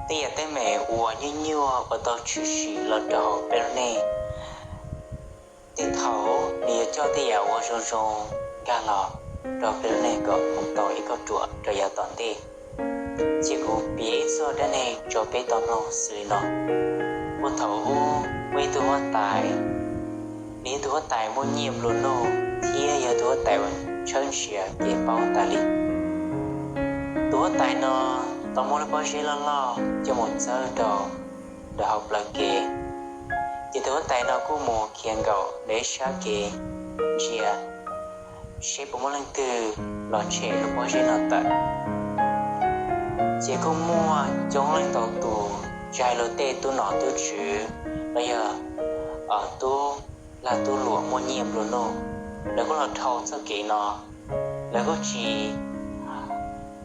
tej yam teeb meem uas nyuaj nyuaj uas tau tshwm sim los rau hauv peb lub neej. Tej thaum nws yuav coj tej yam uas zoo zoo nkag los rau peb lub neej kom mus tau ib kauj ruam rau yav tom ntej. Cia kuv piav ib txoj dab neeg rau peb tau mloog xws li no. Puag thaum ub muaj ib tug huab tais, nws yog tus huab tais muaj nyiaj nplua nuj thiab yog tus huab tais uas tshawb nrhiav kev paub tas li. Tus huab tais no tau muaj lub pob zeb loj loj coj mus txawb rau ntawm hauv plawv kev. Ces tus huab tais no kuj mus khiav nkaum ntawm ib sab kev ntsia seb puas muaj leej twg los tshem lub pob zeb no tawm. Ces kuj muaj coob leej ntau tus, tsis hais luag tej tub nom tub tswv los yog tub lag tub luam muaj nyiaj nplua nuj, lawv kuj los dhau txoj kev no. Lawv kuj tsis,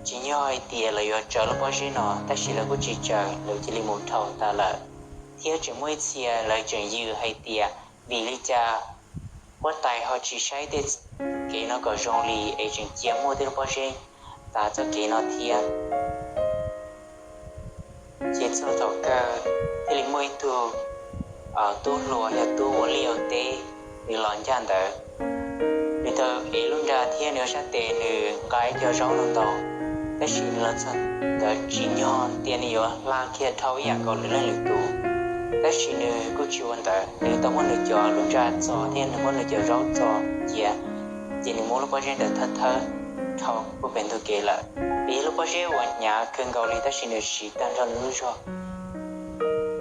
tsis yog hais tias lawv yuav tsaws lub pob zeb no, tab sis lawv kuj tsis tsaws, lawv cia li mus dhau tas lawm. Thiab tseem muaj ib txhia lawv tseem yws hais tias vim li cas huab tais ho tsis saib tej kev no kom zoo li es tseem cia muaj tej lub pob zeb tav txoj kev no thiab. Ces txog thaum kawg thiaj li muaj ib tug tub hluas yog tub ua liaj ua teb, nws los ncaj ntawd. Nws tau ev lub nra thiab nws ua sab tes nws nqa ib co zaub no ntau, tab sis nws los txog ntawd tsim nyog tias nws yuav hla kiag dhau ib yam nkaus lwm leej lwm tus. Tab sis nws kuj tsis ua ntawd, nws tau muab nws cov lub nra txo thiab nws muab nws cov zaub txo cia, ces nws muab lub pob zeb ntawd thawb thawb dhau puag pem ntug kev lawm. Vim yog lub pob zeb uas hnyav kawg nkaus li tab sis nws siv tag nrho nws lub zog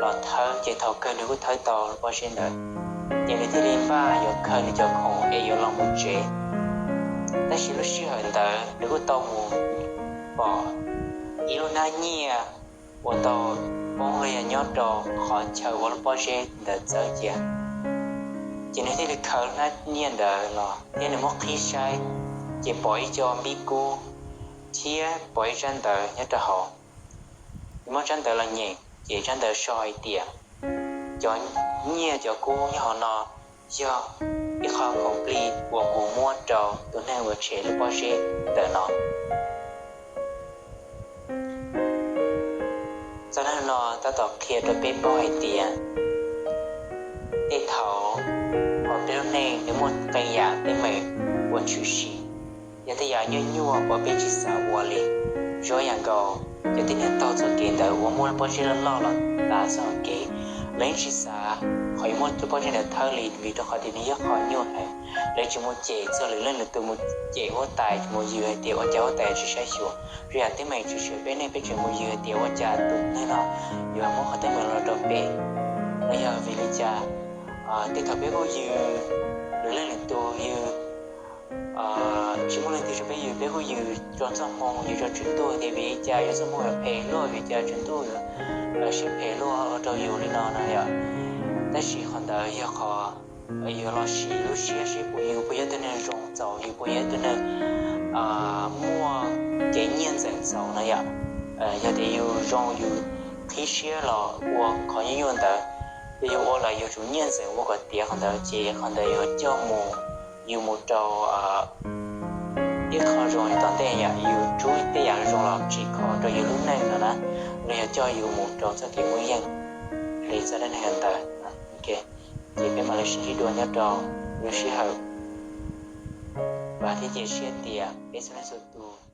los thawb, ces thaum kawg nws kuj thawb tau lub pob zeb ntawd. Ces nws thiaj li npaj yuav khaws nws cov khoom es yuav los mus tsev. Tab sis lub sij hawm ntawd nws kuj tau mus pom ib lub hnab nyiaj uas tau poob los yog nyob rau qhov chaw uas lub pob zeb ntawd txawb cia. Ces nws thiaj li khaws lub hnab nyiaj ntawd los thiab nws muab qhib saib, ces pom ib co npib kub thiab pom ib tsab ntawv nyob rau hauv. Nws muab tsab ntawv los nyeem, ces tsab ntawv sau hais tias, cov nyiaj cov kub nyob hauv no yog ib qho khoom plig uas kuv muab rau tus neeg uas tshem lub pob zeb ntawm no. Txoj dab neeg no tab tom qhia rau peb paub hais tias tej thaum uas peb lub neej nws muaj qee yam teeb meem uas tshwm sim, yog tej yam nyuaj nyuaj uas peb tsis xav ua li. Zoo ib yam nkaus cov tib neeg taug txoj kev ntawd uas muaj lub pob zeb loj loj los tav txoj kev, lawv yeej tsis xav qhov yuav muab lub pob zeb ntawd thawb li, vim rau qhov tias nws yog qhov nyuaj heev. Lawv tseem mus cem txog lwm leej lwm tus, mus cem huab tais, mus yws hais tias ua cas huab tais tsis saib xyuas. Zoo yam teeb meem tshwm sim peb neej, peb tseem mus yws hais tias ua cas tus neeg no yuav muab qhov teeb meem los rau peb, los yog vim li cas. Tej thaum peb kuj yws lwm leej lwm tus, yws tsis muaj leej twg rau peb yws, peb kuj yws rau txoj hmoo, yws rau Tswv Ntuj tias vim li cas yus txoj hmoo yuav phem luaj, vim li cas Tswv Ntuj yuav siab phem luaj ua rau yus li no na yom. Tab sis qhov ntawd yog qhov yuav los sim lub siab seb puas yus puas yog ib tug neeg zoo txaus, yus puas yog ib tug neeg muaj kev nyiaj ntxeem txaus na yom. Yog tias yus zoo yus qhib siab los ua qhov nyuaj nyuaj ntawd, yog yus ua lawm yus tsum nyiaj ntxeem ua kom tiav qhov ntawd, ces qhov ntawd yuav coj mus, yus mus rau ib qho zoo tom ntej yom, yus rub tej yam zoo los tsim kho rau yus lub neej no na, los yog coj yus mus rau txoj kev muaj yeej li txoj dab neeg ntawd. Ces peb mam li sib ntsib dua nyob rau lwm sij hawm. Vam thiab cia siab tias peb txhua leej txhua tus